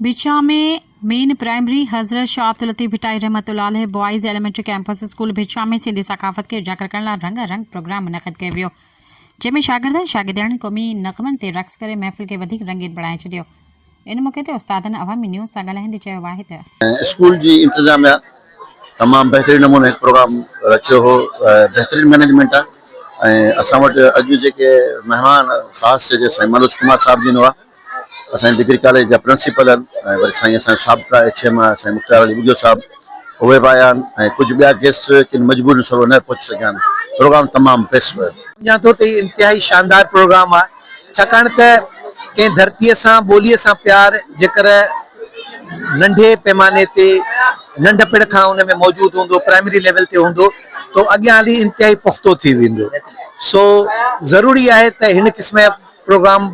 Bhitshah ۾ main primary Hazrat Shah Abdul Latif Bhittai رحمة الله عليه boys elementary campus school Bhitshah ۾ Sindhi ثقافت کي اجاگر ڪرڻ لاء رنگا رنگ پروگرام منعقد ڪيو ويو جنهن ۾ شاگردن شاگردياڻين قومي نغمن تي رقص ڪري محفل کي وڌيڪ رنگين بڻائي ڇڏيو ان موقعي تي استادن عوامي نيوز سان ڳالهائيندي چيو آهي ته. اسڪول جي انتظاميا تمام بهترين نموني هڪ پروگرام رکيو هو بهترين مئنيجمينٽ آهي ۽ اسان وٽ اڄ جيڪي مهمان خاص جيڪي سائين منوج ڪمار صاحب جن هئا اسان جي ڊگري ڪاليج جا پرنسپل آهن ۽ وري سائين اسان جو سابقا ايڇ ايم آهي سائين مختيار علي ٻگهيو صاحب اهي به آيا آهن ۽ ڪجهه ٻيا گيسٽ ڪن مجبورين سبب نه پهچي سگهيا آهن پروگرام تمام بيسٽ رهيو. سمجهان ٿو ته هي انتهائي شاندار پروگرام آهي ڇاڪاڻ ته ڪنهن ڌرتيء سان ٻوليء سان پيار جيڪر ننڍي پيماني تي ننڍپڻ کان ان ۾ موجود هوندو پرائمري ليول تي هوندو ته اڳيان هلي انتهائي پختو ٿي ويندو سو ضروري آهي ته هن قسم جا پروگرام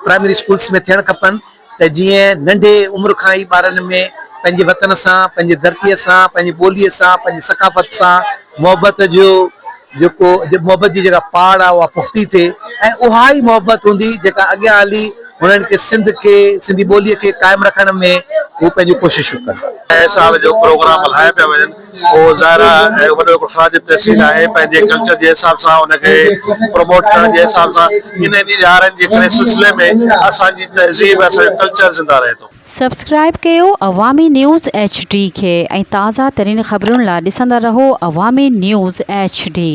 پرائمري اسڪولس ۾ ٿيڻ کپن ته جيئن ننڍي عمر کان ئي ٻارن ۾ پنهنجي وطن سان، پنهنجي ڌرتيء سان، پنهنجي ٻوليء سان، پنهنجي ثقافت سان محبت جو جيڪو محبت جي جيڪا پاڙ آهي اها پختي ٿئي ۽ اها ئي محبت هوندي جيڪا اڳيان هلي هنن کي سنڌ کي سنڌي ٻوليء کي قائم رکڻ ۾ هو پنهنجون ڪوششون ڪندا. سال جو پروگرام هلايا پيا وڃن. اهو ظاهر آهي وڏو هڪڙو خراج تحسين آهي پنهنجي ڪلچر جي حساب سان ان کي پروموٽ ڪرڻ جي حساب سان انهن ڏهاڙن جي ڪري سلسلي ۾ اسان جي تهذيب اسان جو ڪلچر زنده رهي ٿو. سبسڪرائيب ڪيو عوامي نيوز ايڇ ڊي کي ۽ تازه ترين خبرن لا ڏسندا رهو عوامي نيوز ايڇ ڊي.